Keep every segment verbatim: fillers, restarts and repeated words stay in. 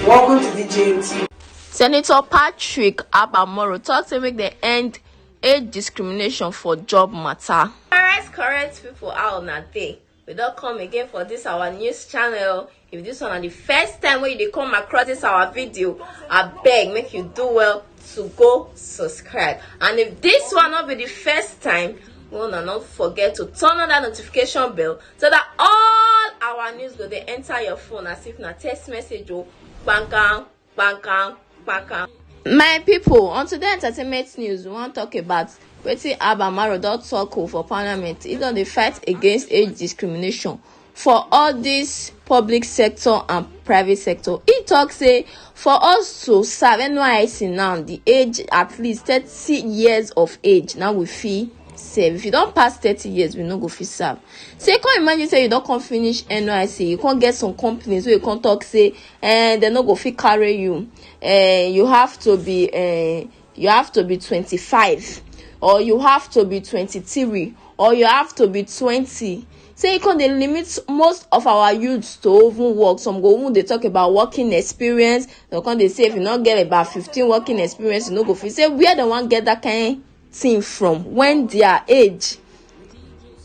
Welcome to the J M T. Senator Patrick Abamoro talk say make dem end age discrimination for job matter. Correct, correct people, how una dey? We don come again for this our news channel. If this one na the first time wey you dey come across this our video, abeg make you do well to go subscribe. And if this one no be the first time, una no forget to turn on that notification bell so that all our news go dey enter your phone as if na text message o, kpankam, kpankam, kpankam. My people, on today entertainment news, we wan talk about wetin Abba Maro don talk o for parliament. He don dey fight against age discrimination for all this public sector and private sector. He talk say for us to serve N Y S C now, the age at least thirty years of age, now we fit serve. If you don pass thirty years, we no go fit serve. Say, come imagine say you don come finish N Y S C, you come get some companies wey you come talk say, eh, dem no go fit carry you. Eh, you have to be, eh, you have to be twenty-five, or you have to be twenty-three, or you have to be twenty. Say you come dey limit most of our youths to even work. Some go even dey talk about working experience. Dem come dey say if you no get about fifteen working experience, you no go fit. Say where dem wan get that kind thing from when their age,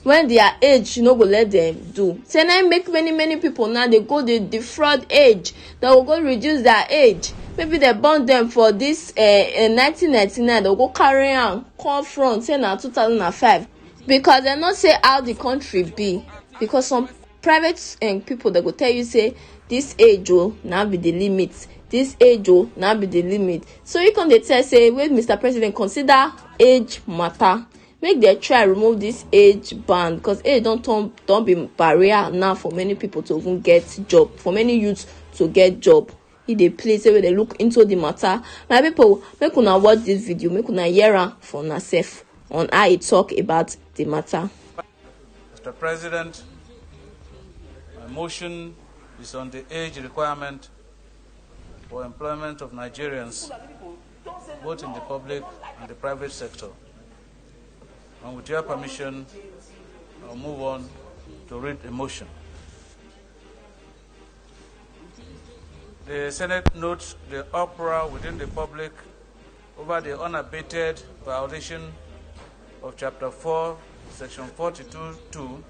when their age no go let them do. Say na im make many many people now dey go dey defraud age. Dem go go reduce their age. Maybe dem born them for this uh, uh, nineteen ninety-nine, dem go carry am come front say na two thousand and five, because dem no say how the country be. Because some private um, people, dem go tell you say this age o na be the limit, this age o na be the limit. So you come dey tell say, wait, Mr. President, consider age matter. Make dem try remove this age ban, because age don turn, don be barrier now for many people to even get job, for many youths to get job. He dey play say wey dem look into the matter. My people, make una watch this video, make una hear am for una sef on how he talk about the matter. Mister President, my motion is on the age requirement for employment of Nigerians, both in the public and the private sector. And with your permission, I'll move on to read the motion. The Senate notes the uproar within the public over the unabated violation of Chapter four, Section forty-two two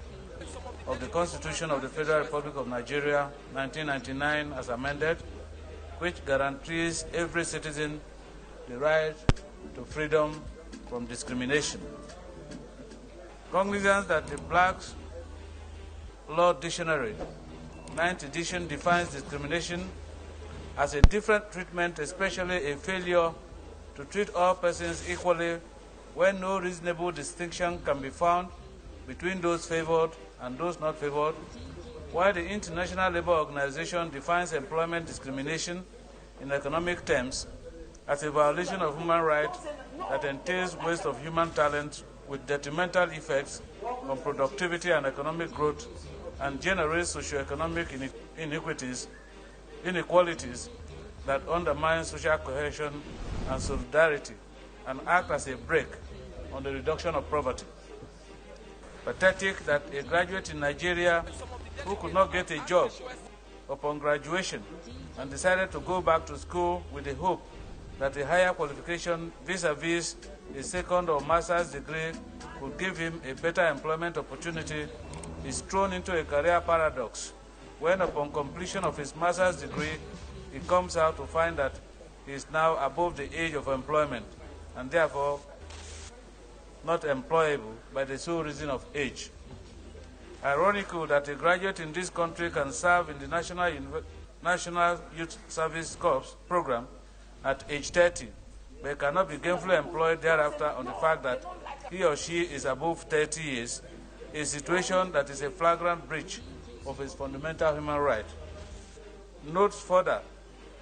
of the Constitution of the Federal Republic of Nigeria, nineteen ninety-nine, as amended, which guarantees every citizen the right to freedom from discrimination. Cognizance that the Black's Law Dictionary, ninth edition, defines discrimination as a different treatment, especially a failure to treat all persons equally when no reasonable distinction can be found between those favored and those not favored, while the International Labour Organization defines employment discrimination in economic terms as a violation of human rights that entails waste of human talent with detrimental effects on productivity and economic growth and generates socioeconomic ine- inequities, inequalities that undermine social cohesion and solidarity and act as a brake on the reduction of poverty. Pathetic that a graduate in Nigeria who could not get a job upon graduation and decided to go back to school with the hope that a higher qualification vis-a-vis a second or master's degree could give him a better employment opportunity is thrown into a career paradox when, upon completion of his master's degree, he comes out to find that he is now above the age of employment and therefore not employable by the sole reason of age. Ironical that a graduate in this country can serve in the National, Univer- National Youth Service Corps program at age thirty, but cannot be gainfully employed thereafter on the fact that he or she is above thirty years, a situation that is a flagrant breach of his fundamental human right. Notes further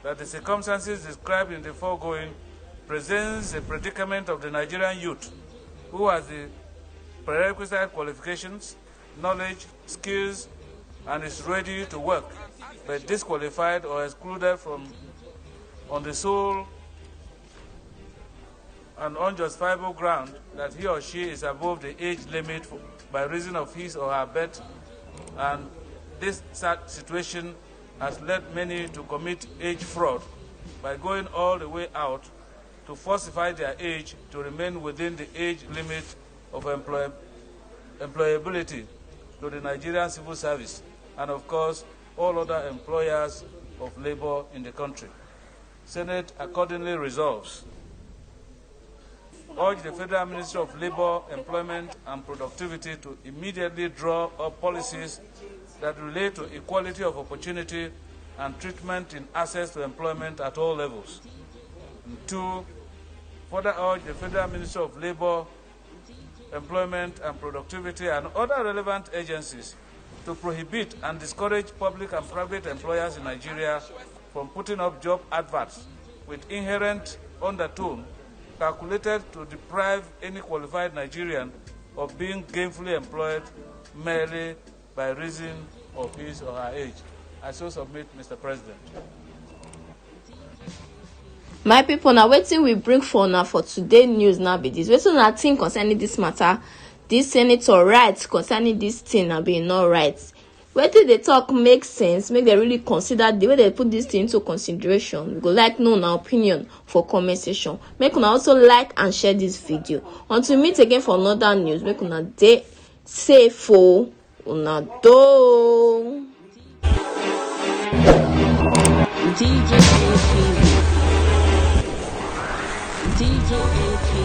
that the circumstances described in the foregoing presents the predicament of the Nigerian youth who has the prerequisite qualifications, knowledge, skills, and is ready to work, but disqualified or excluded from on the sole and unjustifiable ground that he or she is above the age limit for, by reason of his or her birth, and this sad situation has led many to commit age fraud by going all the way out to falsify their age to remain within the age limit of employ- employability to the Nigerian civil service and, of course, all other employers of labor in the country. Senate accordingly resolves: Urge the Federal Ministry of Labor, Employment and Productivity to immediately draw up policies that relate to equality of opportunity and treatment in access to employment at all levels. And two, further urge the Federal Ministry of Labor, Employment and Productivity and other relevant agencies to prohibit and discourage public and private employers in Nigeria from putting up job adverts with inherent undertone calculated to deprive any qualified Nigerian of being gainfully employed merely by reason of his or her age. I so submit, Mister President. My people, now waiting we bring for now for today news now be this. Waiting I think concerning this matter. This senator right concerning this thing now being not right. Whether they talk make sense, make they really consider the way they put this thing into consideration. We go like know our opinion for comment section. Make una also like and share this video. Until we meet again for another news, make una day safe for una do. D J A P. D J A P.